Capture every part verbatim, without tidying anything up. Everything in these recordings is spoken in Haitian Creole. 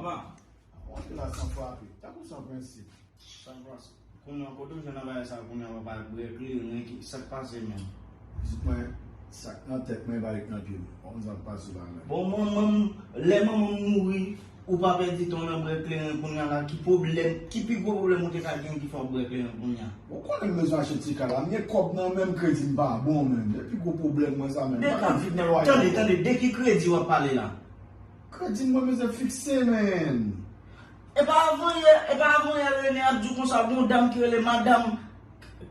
Papa. Ou antre la san frape. Tankou san prensip. San frape. Kounye a, kote w jwenn nan bagay sa a kounye a, papa, brè kleren, ki, sa k pase menm? Di mwen, sa k nan tèt mwen, pa ret nan pye m. Ou konn sa k pase la menm. Bon, manman m, lè manman m mouri, ou pa pèdi tan w nan brè kleren kounye a la, ki pwoblèm, ki pi gwo pwoblèm ou te ka gen ki fè w brè kleren kounye a? Ou konnen m bezwen achte ti kay la, m gen kòb nan men m, kredi m pa bon menm. Se pi gwo pwoblèm mwen sa menm. M pa ka viv nan lwaye ankò. Tande, tande, de ki kredi w ap pale la? Kredi m mwen bezwen fikse, menn. E pa avan yè, e pa avan yè Rene ap di w konsa, gon dam ki rele madanm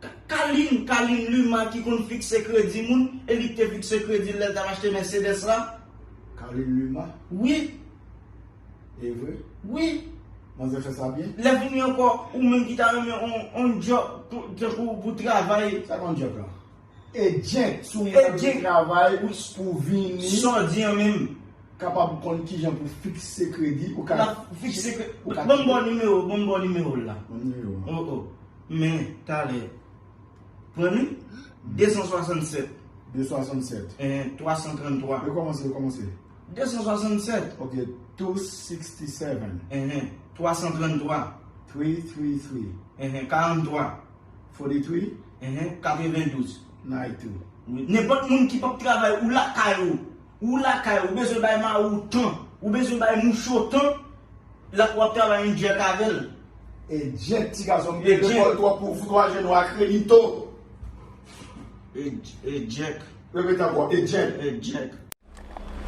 Ka-, Kalin, Kalin Luma ki konn fikse kredi moun, e li ki te fikse kredi l lè l t ap achte Mercedes la. Kalin Luma? Wi. E vre? Wi. Manzè fè sa byen? Lè vini ankò, ou menm ki ta renmen on, on job pou, tankou pou travay. Sa k on job la? Eject, si w mande travay pou w vini kapab konn kijan pou fikse kredi, ou ka fikse kredi. Ban m ba w nimewo, ban m ba w nimewo l la. Ban m nimewo a. Oh, oh. Men, talè. Pran li. De san swasannsèt. De san swasannsèt. Enhen, twa san tranntwa. Rekòmanse, rekòmanse. De san swasannsèt. Ok, two sixty seven. Enhen, twa san tranntwa. Three three three. Enhen, karantwa. Forty three. Enhen, katrevendouz. Ninety two. Wi, nenpòt moun ki p ap travay, ou lakay ou. Ou lakay ou, ou bezwen bay mari w tan. Ou bezwen bay mouche w tan. L ap, w ap travay yon djèk avè l. E djèk, ti gason, m peye lekòl twòp pou w fout twa jenou a kredito. E, e djèk. Repete ankò, e djèk. E djèk.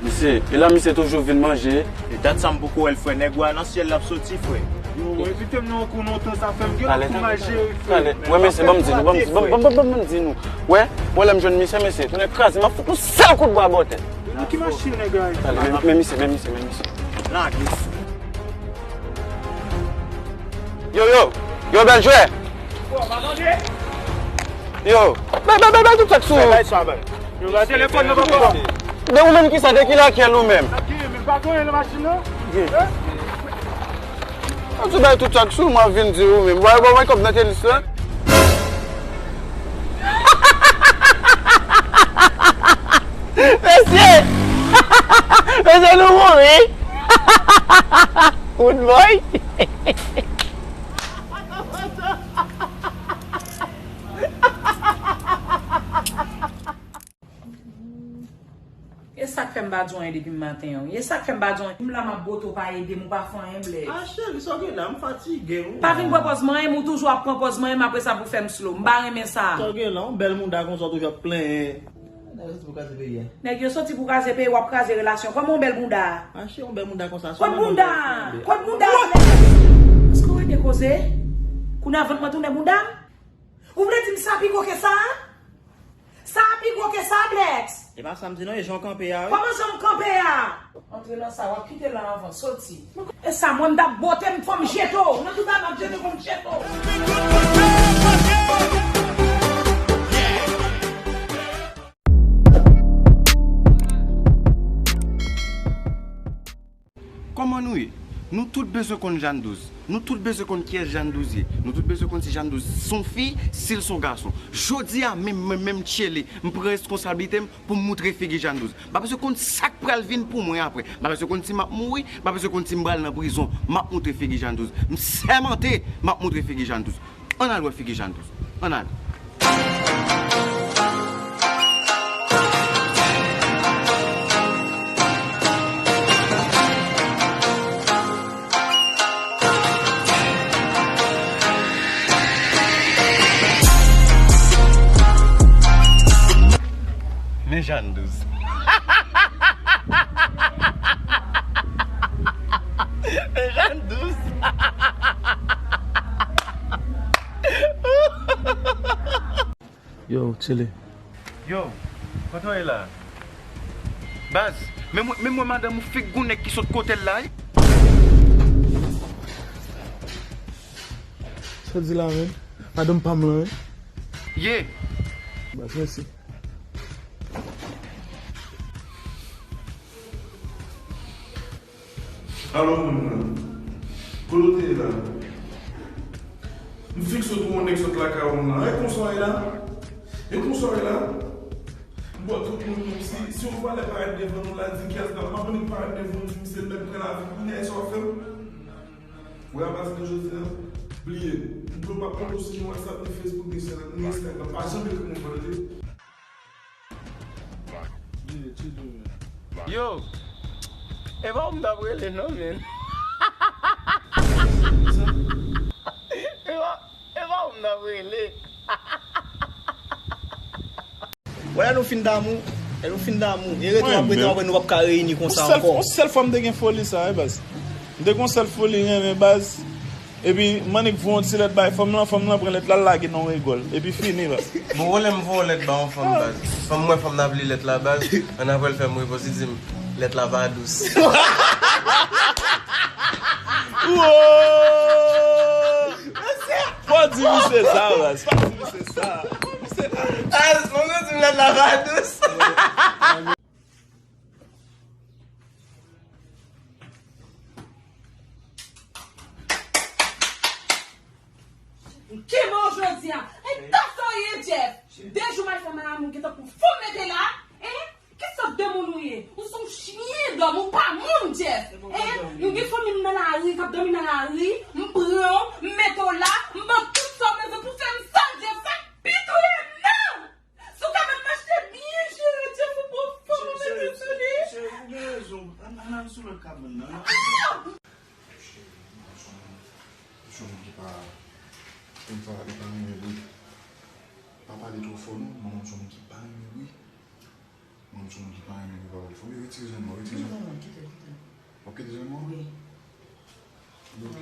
Misye, e la misye toujou vin manje. E dat sa m poko wè l, frè. Nèg ou a nan syèl l ap soti, frè. Yo, evite m non, kou lontan sa fè m gen lòt kou mal jere, frè. Talè, talè. Wè, mesye, ban m di nou, ban m, ban m, ban m, ban m, ban m di nou. Wè, wè, lè m jwenn misye, mesye, tonnè kraze m, m ap fout yon sèl kout bwa bò tè. Nan ki machin nèg la ye? Talè, men, men misye, men misye, men misye. Lage. Yo, yo, yo, bèl jwè. Yo, bay, bay, bay, bay tout sa k sou ou. Yo, ba telefòn nan, papa. De ou menm ki sa, de ki lakèl ou menm? Ap geye, men pa gen anyen nan machin nan. Ou di bay tout sa k sou ou, m ap vin di ou menm. Wè, wè, wè, kòb nan tenis la. Mesye! Mesye, nou mouri! Good boy! E sa k fè m pa di w anyen depi maten an, wi. E sa k fè m pa di w anyen. M la m ap bote w pa ede m, ou pa fè anyen, Blèks. Ah, cheri, sa w gen la, m fatige, wi. Pa vin pran pòz manyen m, ou toujou ap pran pòz manyen m, apre sa pou fè m slow. M pa renmen sa. Sa w gen la, yon bèl mounda konsa w toujou ap plenyen. Nèg yo soti pou kraze peyi a. Nèg yo soti pou kraze peyi, w ap kraze relasyon. Kòman yon bèl mounda? Ah, cheri, yon bèl mounda konsa, sèlman. Kot mounda? Kot mounda, Blèks? Èske w rete koze? Kounye a vant mwen tounen mounda m? Ou vle di m sa pi gwo ke sa? Sa pi gwo ke sa, Blèks? E pa sa m di non, e jan w kanpe a, wi. Kòman jan m kanpe a? Antre nan sa, w ap kite la anvan, soti. E sa, mwen m t ap bote m, fò m jete w. Nan tout sa, m ap jete w, fò m jete w. Kòman nou ye? Nou tout bezwen konn Jàn Douz. Nou tout bezwen konn kiyès Jàn Douz ye. Nou tout bezwen konn si Jàn Douz se yon fi, si l se yon gason. Jodi a, menm mwen, menm Tchele, m pran reskonsablite m pou m moutre figi Jàn Douz. M pa bezwen konn sa k pral vin pou mwen apre. M pa bezwen konn si m ap mouri, m pa bezwen konn si m pral nan prizon. M ap moutre figi Jàn Douz. M sèmante, m ap moutre figi Jàn Douz. Ann al wè figi Jàn Douz. Ann al. Men Jàn Douz. Men Jàn Douz. Yo, Tchele. Yo, kote w ye la? Baz, men mwen, men mwen madanm ou figounen ki sot kote l la, wi. Sa w di la, menm? Madanm pa m lan, wi. Ye. Baz, mèsi. Alo, moun nan. Kote w te ye la? M fik sot wè yon nèg sot lakay ou la. E konsa w ye la? E konsa w ye la? M wè tout moun menm si, si yon valè parèt devan nou la, di kiyès la, m ap annik parèt devan nou, di misye l mèt pran lavi, kounye a, e sa w ap fè m? Ou wè a pati de jodi a, bliye l. M pran, m ap pran w sou ni WhatsApp, ni Facebook, ni Instagram, ni Instagram. Pa janm ekri m yon fwa, tande? Bliye, tcheke m. Yo, e pa ou m t ap rele non, men. E pa, e pa ou m t ap rele. Wè, lè nou fin damou, lè nou fin damou, e rete w ap rete w ap wè nou p ap ka reyini konsa ankò. Yon sèl fwa m te gen foli sa, wi, baz. M te gen yon sèl foli renmen, baz. Epi, m annik voye yon ti lèt bay fanm lan, fanm lan pran lèt la, l lage nan yon rigòl. Epi fini, baz. Bon, wè lè m voye yon lèt ba yon fanm, baz. Fanm mwen, fanm nan ap li lèt la, baz. Ann apre l fè m reponn, li di m, lèt la pa dous. Woy! Fò di misye sa, baz. Fò di misye sa. Fò misye sa. Ah, mwen di m lèt la pa dous. Ki bon jodi a? E ta sa w ye, Jeff? De jou m al fè Mayami, ou gentan pou fou mete la? Hein? Ki sòt de moun ou ye? Ou se yon chyen dòm, ou pa moun, Jeff. Hein? Ou gen fanmi m nan lari, k ap dòmi nan lari, m pran w, m mete w la, m ban w tout sa w bezwen pou fè m sa, Jeff. Sa k pito ye nan? Si w ka ban m achte byen jere, Jeff, ou pran fanm ou mete sou li. Cheri, ou gen rezon. Ann, ann al sou lòt kabann nan. Ah! Yon moun ki pa, konn sa, li pa renmen bri. Pa pale twò fò non, manman m se yon moun ki pa renmen bri. Manman m se yon moun ki pa renmen bri, pa pale. Fò m retire zòn mwen, retire zòn mwen. Non, non, kite l, kite l. W ap kite zòn mwen? Wi. Bon.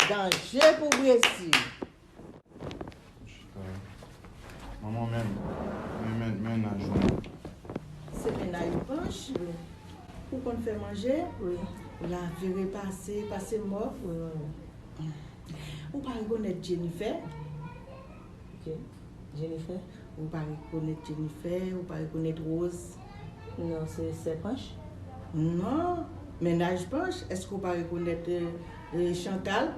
Danje pou Brezil. Chita. Manman, men, men, men, mennaj ou. Se mennaj Panch? Wi. Ou konn fè manje? Wi. Lave, repase, pase mòp? Wi, wi, wi. Ou pa rekonèt Jennifer? Ok. Jennifer? Ou pa rekonèt Jennifer, ou pa rekonèt Rose? Non, se sè Panch? Non, mennaj Panch. Èske ou pa rekonèt, euh, euh, Chantal?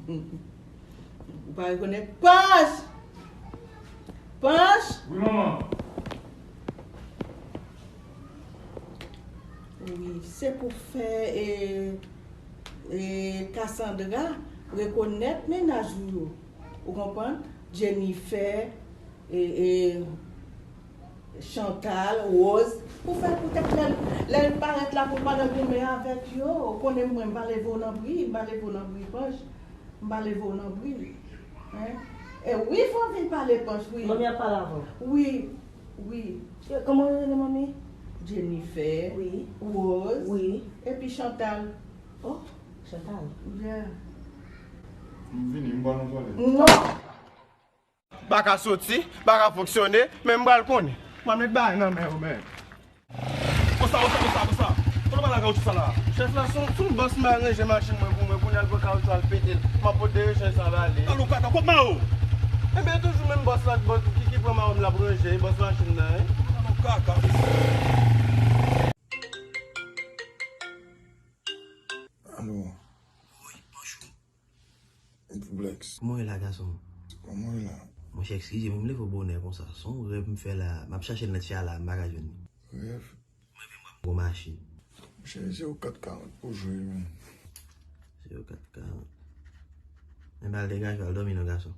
Ou pa rekonèt Panch? Panch? Wi, manman. Wi, se pou fè, e, e, Cassandra rekonèt mennaj ou yo. Ou konprann? Jennifer, e, e, Chantal, Rose, pou fè poutèt lè l, lè l parèt la pou l pa nan goumen avèk yo. Ou konnen mwen, m pa leve w nan bri, m pa leve w nan bri Panch, m pa leve w nan bri. Hein? E wi, fò w vin pale Panch, wi. Manmi ap pale avè w. Wi, wi. E, kòman w rele manmi? Jennifer, wi. Rose, wi. Epi Chantal. Oh, Chantal. Yeah. M vini, m ba nou pale. Non! Pa ka soti, pa ka fonksyone, men m pral konnen. M ap met bagay nan men yo, men. Konsa, konsa, konsa, konsa. Kote w pral ak kawoutchou sa la? Chèf la, se yon, se yon bòs m aranje machin mwen pou mwen, kounye a l pran kawoutchou al pete l. M ap pote rechanj sa, m ale. Talou kaka, kot Mao? Ebyen, toujou menm bòs la, bòs ki, ki pran Mao m l ap ranje, bòs machin nan, wi. Talou kaka. Alo. Wi, bonjou. Blacks. Kòman w ye la, gason? Kòman w ye la? Monchè, eskize m, m leve w bonè konsa. Se yon rèv m fè la. M ap chache l nan tya la, m pa ka jwenn li. Rèv? Mwen menm, m ap gwo machin. Monchè, se yon kat karant pou jwe, men. Se yon kat karant. Men ba l degaje, al dòmi non, gason.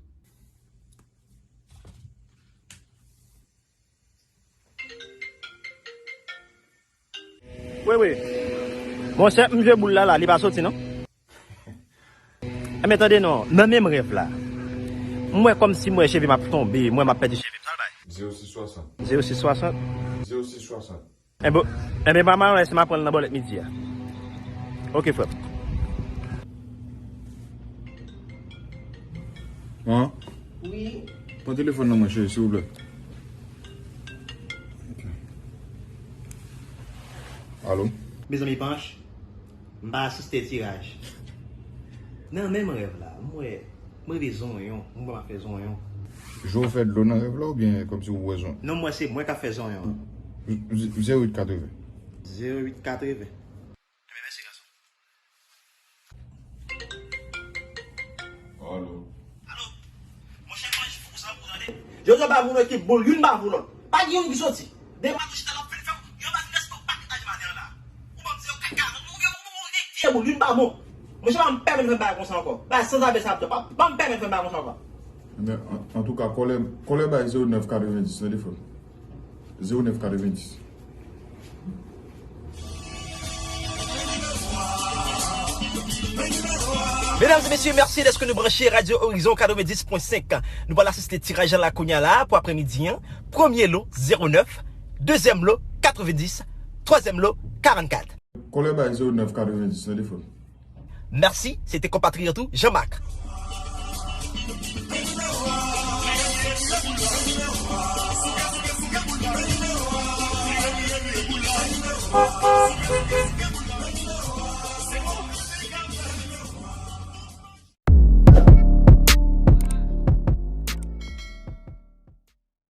Wi, wi. Monchè, m jwe boul la, la, li pa soti, non. Enben, tande non, nan menm rèv la, m wè kòmsi m wè cheve m ap tonbe, m wè m ap pèdi cheve m, sa l bay? Zewo sis swasant. Zewo sis swasant? Zewo sis swasant. Enben, enben, pa mal, se m ap pran l nan bòlèt midi a. Oke, frè m. An? Wi. Pran telefòn nan mwen, cheri, silvouplè. Ok. Alo? Mezanmi, Panch, m pa asiste tiraj. Nan menm rèv la, m wè, m reve zonyon, m wè m ap fè zonyon. Je w fè dlo nan rèv la oubyen kòmsi w wè zonyon? Non, m wè se mwen k ap fè zonyon. Z-, z-, zewo uit katreven. Zewo uit katreven. Ebyen, mèsi, gason. Alo. Jodi a ba moun ekip boul, youn ba vou lòt. Pa gen youn ki soti. Demen tou chita l ap fin fè w, yo ba n respè w pa kit animatè la. Ou ban m di yo kaka, ou gen ou gen vye boul, youn pa bon. Monchè, pa m pèmèt fè bagay konsa ankò. Bagay sanzave sa ap fè. Pa, pa m pèmèt fè bagay konsa ankò. Men, an, antouka, kòlè, kòlè bay zewo nèf katrevenndis, tande frè m. Zewo nèf katrevenndis. Mesdames et messieurs, merci d'être nous branchés Radio Horizon katrevenndis pwen senk. Nou pral asiste tiraj la kounye a la pou aprèmidi an. Premye lo, zewo nèf, dezyèm lo, katrevenndis, twazyèm lo, karannkat. Kòlè bay zewo nèf katrevenndis, tande frè m. Merci, c'était compatriote ou Jean-Marc.